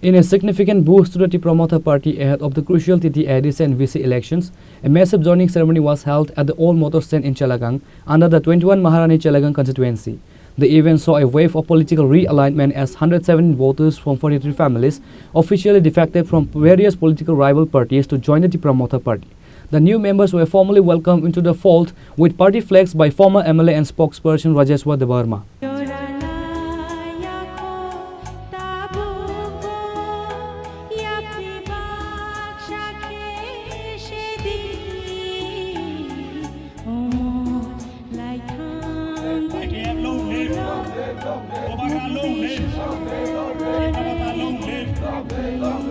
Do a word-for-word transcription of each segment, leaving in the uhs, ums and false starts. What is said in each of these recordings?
In a significant boost to the Tipra Motha party ahead of the crucial T T A D C and V C elections, a massive joining ceremony was held at the old motor stand in Chelagang under the twenty-one Maharani Chelagang constituency. The event saw a wave of political realignment as hundred seventeen voters from forty-three families officially defected from various political rival parties to join the Tipra Motha party. The new members were formally welcomed into the fold with party flags by former M L A and spokesperson Rajeshwar Debbarma. Y T F long live! Bubagra long live! Tipra Motha long live!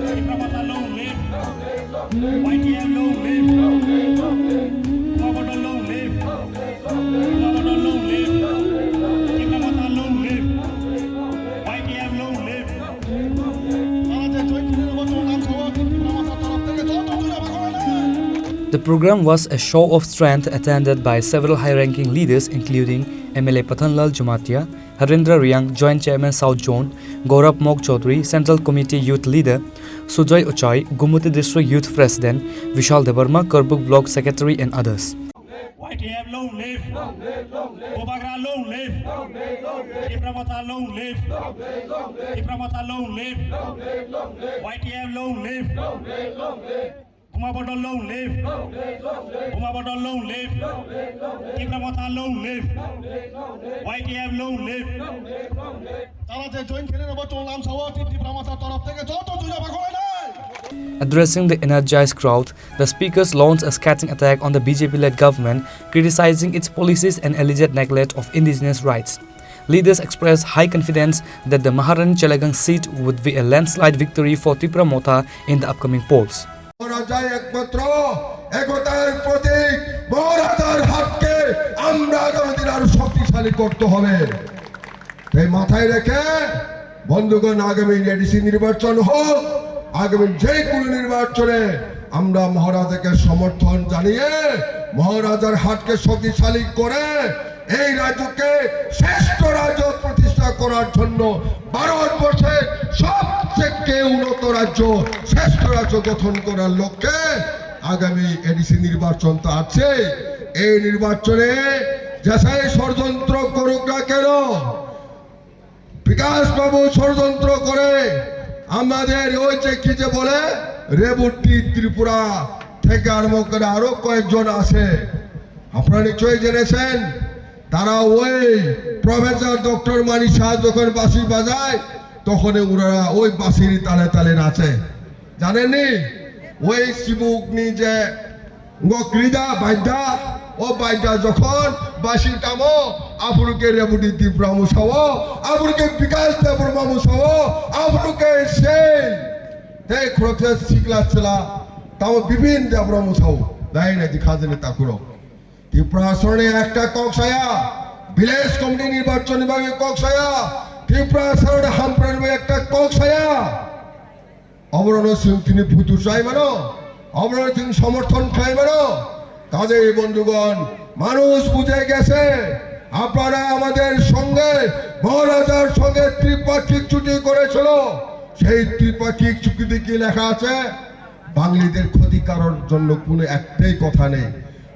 Tipra Motha long live! Y T F long live! Buma Bodol long live! Buma Bodol long live! Tipra Motha long live! Y T F long live! তারা যে জয় তুলে নেব, চললাম সহ, Tipra Motha তরফ থেকে যত জোরে বাঁধা হয় না। The program was a show of strength attended by several high-ranking leaders including M L A Pathanlal Jamatia, Harendra Riang, Joint Chairman South Zone, Gaurav Mok Chaudhary, Central Committee Youth Leader, Sujoy Ochai, Gumoti District Youth President, Vishal Debbarma, Karbuk Block Secretary and others. Y T F long live! Bubagra long live! Tipra Motha long live! Tipra Motha long live! Y T F long live! Buma Bodol long live! Buma Bodol long live! Tipra Motha long live! Y T F long live! তারা যে জয়েন্ট খেলে নেব চললাম সহ Tipra Motha তরফ থেকে যত জোরে বাঁধা হয় না। Addressing the energized crowd, the speakers launched a scathing attack on the B J P-led government, criticizing its policies and alleged neglect of indigenous rights. Leaders expressed high confidence that the Maharani Chelagang seat would be a landslide victory for Tipra Motha in the upcoming polls. মহারাজাই একমাত্র একতার প্রতীক। মহারাজার হাতকে আমরা আগামী দিন আরো শক্তিশালী করতে হবে। তাই মাথায় রেখে বন্ধুগণ, আগামী এডিসি নির্বাচন হোক, আগামী যে কোনো নির্বাচনে আমরা মহারাজাকে সমর্থন জানিয়ে মহারাজার হাতকে শক্তিশালী করে এই রাজ্যকে শ্রেষ্ঠ রাজ্য প্রতিষ্ঠা করার জন্য ভারতবর্ষের সবথেকে উন্নত রাজ্য, শ্রেষ্ঠ রাজ্য গঠন করার লক্ষ্যে আগামী এডিসি নির্বাচন তো আছে। এই নির্বাচনে যেসাই ষড়যন্ত্র করুক না কেন, বিকাশ বাবু ষড়যন্ত্র করে আমাদের ওই যে কি যে বলে রেবতী ত্রিপুরা থেকে আরম্ভ করে আরো কয়েকজন আছে, আপনারা নিশ্চয়ই জেনেছেন, তারা ওই প্রফেসর ডক্টর মানিক সাহা যখন বাঁশি বাজায়, তখনই ওনারা ওই বাঁশির তালে তালে নাচে। জানেননি? ওই সিবুকনি যে গক্রিদা বাইদা, ও বাইদা যখন বাঁশি টামো, আবুরকে রেবতী ত্রিপুরা মুসাও, আবুরকে বিকাশ দেববর্মা মুসাও, আবুরকে সেই, এই খরচে শিকলা চেলা, তাও বিভিন্ন দেববর্মা মুসাও, নাই নাই দেখা জানি তাকুরো। ত্রিপুরা সরণে একটা কক্সায়া, ভিলেজ কমিটি নির্বাচন বিভাগে কক্সায়া, ত্রিপুরা সরণে হামপ্রাণ একটা কক্সায়া। অবরণ সিং তিনি ভুতু চাই মানো, অবরণ সিং সমর্থন চাই মানো। কাজেই বন্ধুগণ, মানুষ বুঝে গেছে, আপনারা আমাদের সঙ্গে, মহারাজার সঙ্গে ত্রিপাক্ষিক চুক্তি করেছিল। সেই ত্রিপাক্ষিক চুক্তিতে কি লেখা আছে? বাঙালিদের ক্ষতি করার জন্য কোনো একটাই কথা নেই,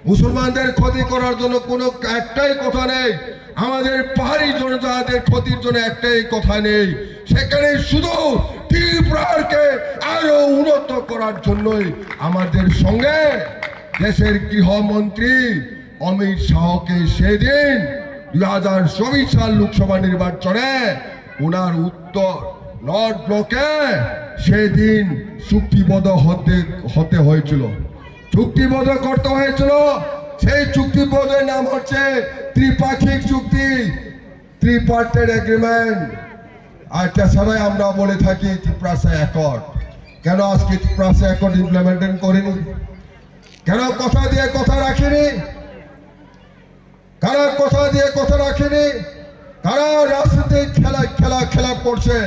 মুসলমানদের ক্ষতি করার জন্য কোনো একটাই কথা নেই, আমাদের পাহাড়ি জনজাতির ক্ষতির জন্য একটাই কথা নেই। সেখানে শুধু ত্রিপুরাকে আরো উন্নত করার জন্যই আমাদের সঙ্গে দেশের গৃহমন্ত্রী অমিত শাহকে সেদিন দুই হাজার চব্বিশ সাল লোকসভা নির্বাচনে ওনার উত্তর নর্থ ব্লকে সেদিন চুক্তিবদ্ধ হতে, হতে হয়েছিল, চুক্তিবদ্ধ করতে হয়েছিল। সেই চুক্তিবদ্ধের নাম হচ্ছে ত্রিপাক্ষিক চুক্তি, ট্রিপার্টেড এগ্রিমেন্ট। আর তাছাড়াই আমরা বলে থাকি তিপ্রাসা অ্যাকর্ড। কেন আজকে তিপ্রাসা অ্যাকর্ড ইমপ্লিমেন্টেশন করিনি? কেন কথা দিয়ে কথা রাখিনি? কারা কথা দিয়ে কথা রাখেনি? কারা রাজনৈতিক খেলা, খেলা, খেলা করছে?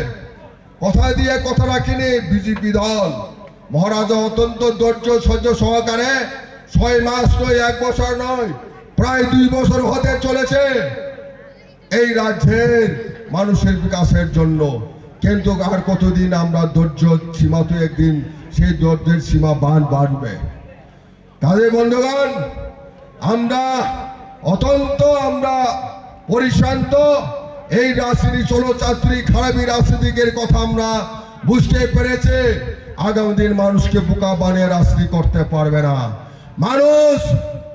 কথা দিয়ে কথা রাখেনি বিজেপি দল। মহারাজা অত্যন্ত ধৈর্য সহ্য সহকারে ছয় মাস নয়, এক বছর নয়, প্রায় দুই বছর হতে চলেছে এই রাজ্যের মানুষের বিকাশের জন্য। কিন্তু আর কতদিন আমরা ধৈর্য সীমা, তো একদিন সেই ধৈর্যের সীমা বান বাড়বে। কাজে বন্ধুগণ, আমরা অত্যন্ত আমরা পরিশ্রান্ত। এই রাজনীতি, চলচাতুরি খারাপি রাজনীতিকের কথা আমরা বুঝতে পেরেছি। আগামী দিন মানুষকে বোকা বানিয়ে রাজনীতি করতে পারবে না। মানুষ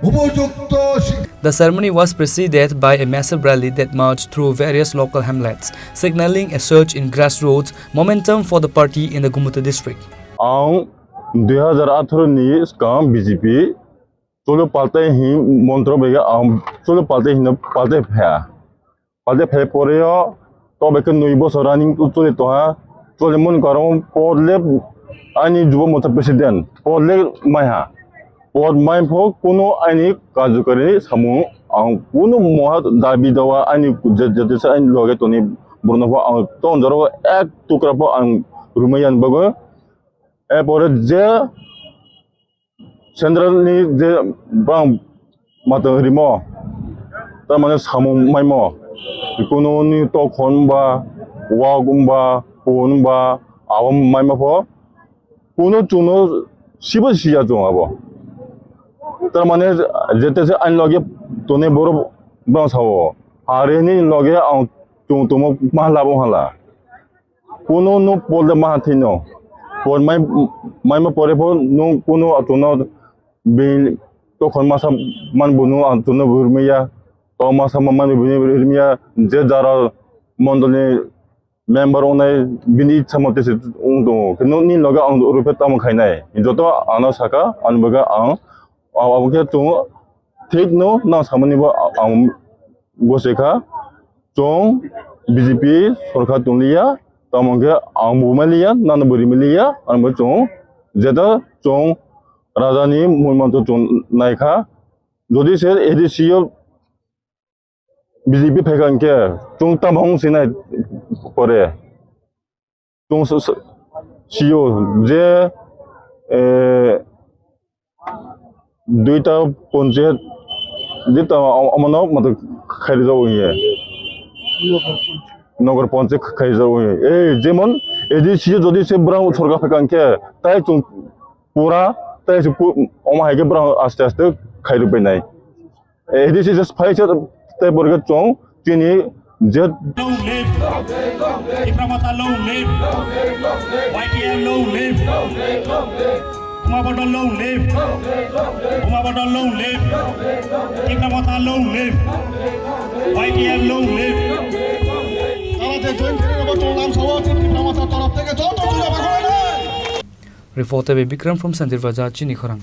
উপযুক্ত শিক্ষা The ceremony was preceded by a massive rally that marched through various local hamlets, signaling a surge in grassroots momentum for the party in the Gumute district. Ang dui hazar atharo ni swkang B J P cholo paltai hin montro bai ang cholo paltai hin paltai phaya. Paltai phai pore o to bai khe nui bosor ani choli tongha. Choli mon karong pod le ani Jubo Morcha president, pod le maiha. Pod mai pho kuno ani kajukari samung ang kuno moha dabi dawa ani je, je, je ani loge toni borno pho ang ton jaro ek tukra pho ang rumai yan bago. E pore je Central ni je bang matwng rimo, tamani samung maimo, kuno ni tokhon ba, wak ba, pun ba, abo maima pho, kuno chuno sibo siya chung abo. Tamani jete se ani loge toni borok bang sao, hari ni loge ang chung tumo ma labo hala. Kuno no pol de maha thino. Pol mai, mai ma pore pho no kuno atuno bin tokhon masa man bunu atuno burmiya. To masa man bunu burmiya. Je jara mondol ni member onai bini ichha mote se ung tongo. Kino ni loga ang rupe tamo khainai. Joto ano saka, ano baga ang, ang, ang khe tongo. Thik no nang samani bo ang gose kha, chwng B J P sorkar tongliya, tamo khe ang bo maliya, nano bo rimaliya, ang bo chwng jeta chwng raja ni mui manto chwng naikha. Jodi se A D C o B J P phaikha hwnkhe chwng tamo wng sinai pore. Chwng s-, s-, sio je, eh, duita ponchayat, duita o-, omono mato khairjao hiye. Nogor ponchayat khairjao hiye. Eh, jemon, A D C jodi se brang sorkar phaikha hwnkhe, tai chwng pura, tai se pu-, omo hai khe brang aste aste khairwk bai nai. Eh, this is just five step, step work chong, chini je. Long live! Tipra Motha long live! Y T F long live! Buma Bodol long live! Buma Bodol long live! Tipra Motha long live! Y T F long live! Tara je join khainai bo chong lamsao Tipra Motha torof theke joto juda bagulai. Reporter by Bikram from Santir Bazar, Chini Khorang.